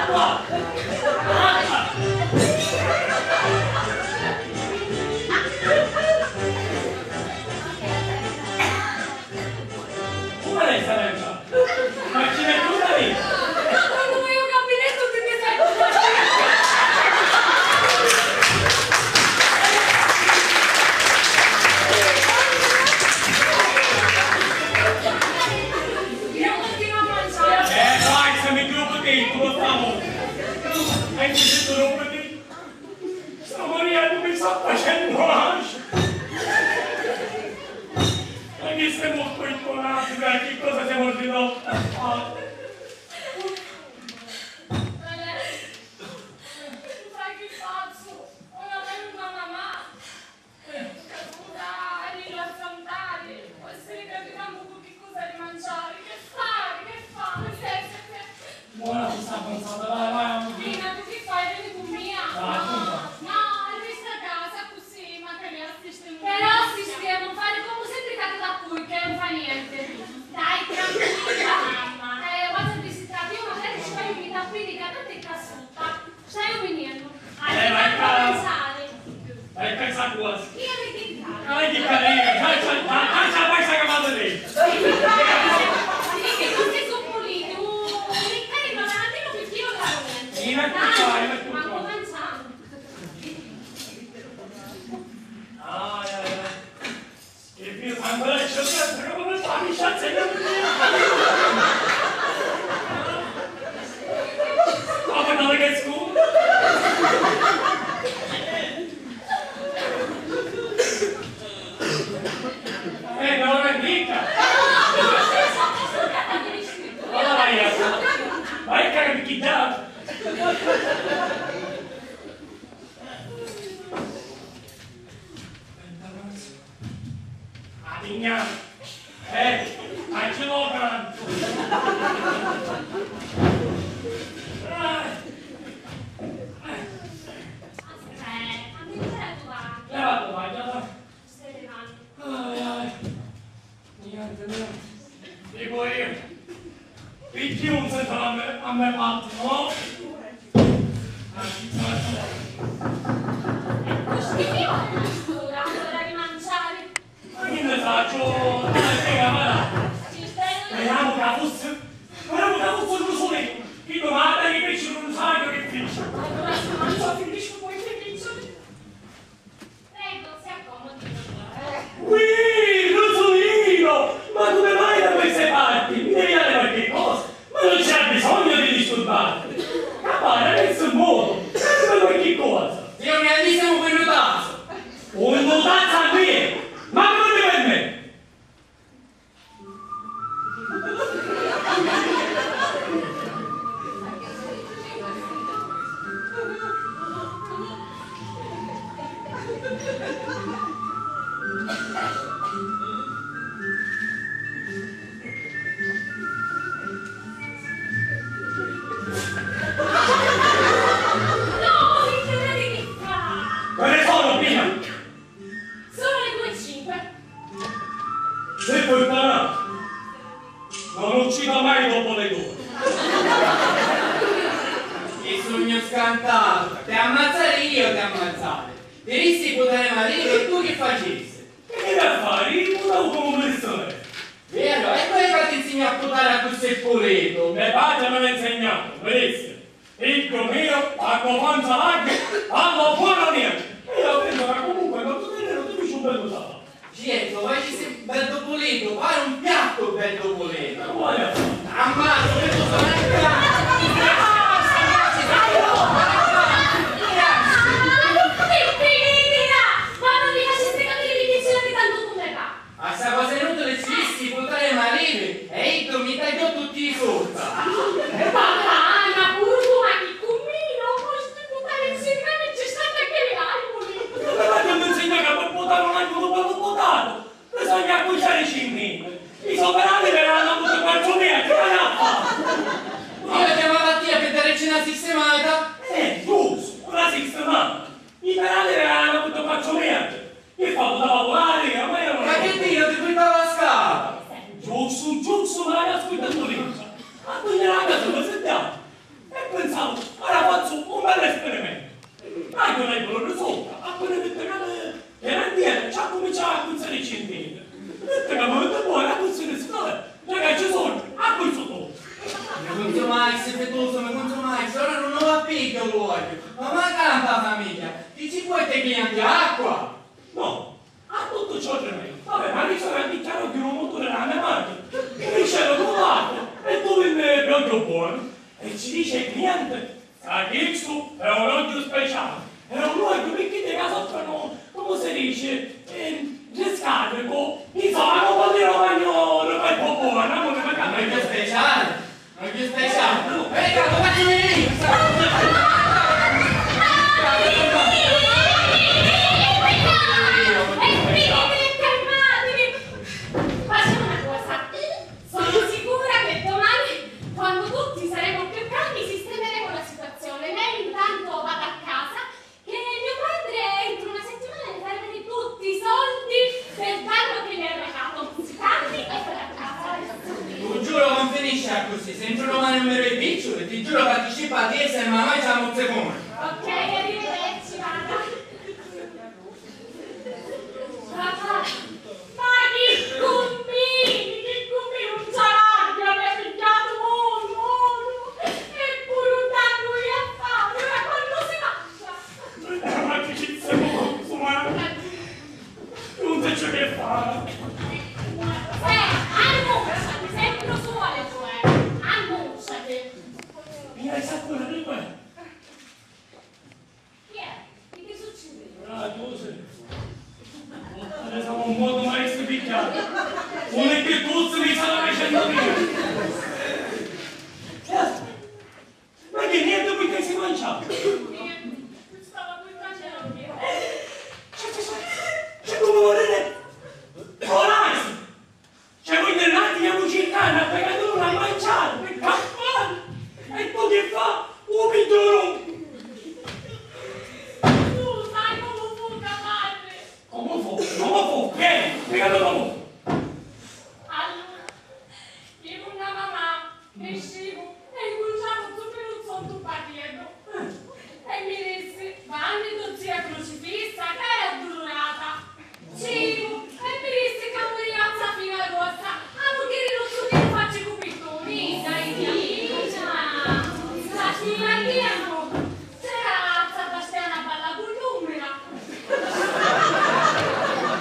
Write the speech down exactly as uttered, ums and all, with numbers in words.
Qual è sta lancia? Ma ci metto una vita! Quando vai un gabinetto ti mi sai. Io continuo a mangiare. Eh, vai, se mi preoccupi, come famo? Hai sentito rompiti? Sta Maria non mi sta facendo nascere. Ma che sei molto imponente, ma che cosa siamo ridotti a fare? Fai che faccio? Una bella mamma. Caduta, arriva a saltare, può essere che arrivando qualche cosa di mangiare. Che fare? Che fare? Buona questa avanzata, dai, vai, amo. Dina, tu che fai? Veni con mia? Dai, no, no, resta a casa così, magari assistiamo. Però assistiamo, fare come sempre che da qui, che non fa niente. Dai, tranquilla, mamma. Eh, vado a visitare, io magari ci voglio un'idea qui di Catante e Cassuta. Stai veniendo? Eh, vai, cara. Vai, pensa a cosa. Io mi dico. Dai, che carina, già, già, già, già, già, poi sta chiamando lei. Sì, che non sei soppolito. Mi carico davanti perché io la... Sì, ma tu fai, ma tu fai. Ma come facciamo? Ai, ai, ai. E io ancora ci ho sempre come fa mi sciazza. Come non che scusa? Eh, non è mica. Allora vai a, vai a cagare chi dà. A tigna! Eh, ma ci lo canto! Aspetta, ma che c'era tu là? Levate, vai, già. Stai levando. Ai, ai. Niente, niente. Dico io, picchì un sento a me, a me parte, no? Ma chi sa, no? Ecco, sti fiori, ora, ora di mangiare. Ma chi ne saccio? Dai, spiega, ma dai. Ci stai? Speriamo che fosse, speriamo che fosse un rusulino. Chi domanda che fece un saggio che fece? Allora, se non so, finisco poi che dice. Prego, si accomodi, signora. Ui, Rosolino! Ma come mai da queste parti? Mi devi dare qualche cosa? Ma non c'era bisogno di disturbarti! Campare, adesso è un modo! Dammi qualche cosa! Signor grandissimo, un nutazzo! Un nutazzo a me! Ma come per me? Quale sono, prima? Sono le due e cinque. Se puoi parare, non uccido mai dopo le due. Che sugnu scantato! Ti ammazzari io, ti ammazzari! Ti dissi putari marito e tu chi facissi? E che da fare? Io putavo come un mercenario. Vero? E come fai a insignà a putari a cusì pulitu? Me patri mi l'ha insegnato, mi dissi. Figghiu miu, quannu panza larga, parla buonu o nienti. E io penso ca comunque quantu tenero tu dici un bellu salamu. Certu, ma ci si beddu pulitu, pari un piattu beddu pulitu. Ma quali affari? Ammazzu, mi tu sono anche... Ma non mi faceste capire l'iniezione di tanto come fa. A sta cosa inutili ci dissi putari mariti e iddu mi tagghiò tutti i sorza. Papà, ma puru tu, ma chi cumminu, non posso putari insieme, ci sta anche le mani pulite. Ma che mi insegna che per putare un angolo bello putato bisogna accucciare i cinnini. I soperani me l'hanno avuto quattro metri, ma che ha fatto? Maxi, fitusu, mi cunsumai, ora nun lu va pigghiu l'uogghiu. Ma, ma campa famigghia, chi ci vuoi te clienti? Acqua! No, a tuttu ciò c'è meglio. Vabbè, ma mi sono anticchiato di un motore della mia macchina. Mi dicevo, tu guarda, e tu mi pioggia buono. E ci dice il cliente, Sa, chistu è un ogghiu speciali, è un ogghiu picchì ti ca soffrinu, comu si dici, eh, di scaricu, insomma, non vuol dire un bagno per popone, non vuol dire. Un ogghiu speciali, un ogghiu speciali. Ehi, ma come ti vedi? Facciamo una cosa. Sono sicura che domani, quando tutti saremo più calmi, sistemeremo la situazione. Lei intanto vada a casa, che mio padre entro una settimana le farà vedere tutti i soldi del danno che le è arrecato. Si calmi e vada a casa adesso. Lu giuro, non finisce così. Se entro domani non mi dai piccioli, ti giuro, partecipa a diestra e mamma ci ammozza i comuni. Ok, arrivederci, vada. Papà, ma chi cumbini, chi cumbini, un ciaragghiu mi ha pigghiatu unu, unu, e puru un dannu ia fari, ora quannu si mangia? Ma chi ci siamo consumati? Non c'è ciò che fare. Eh, annunciati, sempre solo tu, eh. Annunciati. Mira, sa quello che è. Chi è? Chi ti succede? Ah, tu sei. Adesso un modo mai si picchiare. Non è che tu sei mi stava facendo dire. Ma che niente, perché si mangiava? Niente, stava qui facendo. C'è, c'è, c'è, c'è come volete. Ora! Cioè, voi dell'altro andiamo circando a pagare a mangiare, per campare. E tu che fa? Un pintore! Tu sai come fu, capace! Come fu? Come fu? Che? Spiegalo dopo! Allora, io una mamma che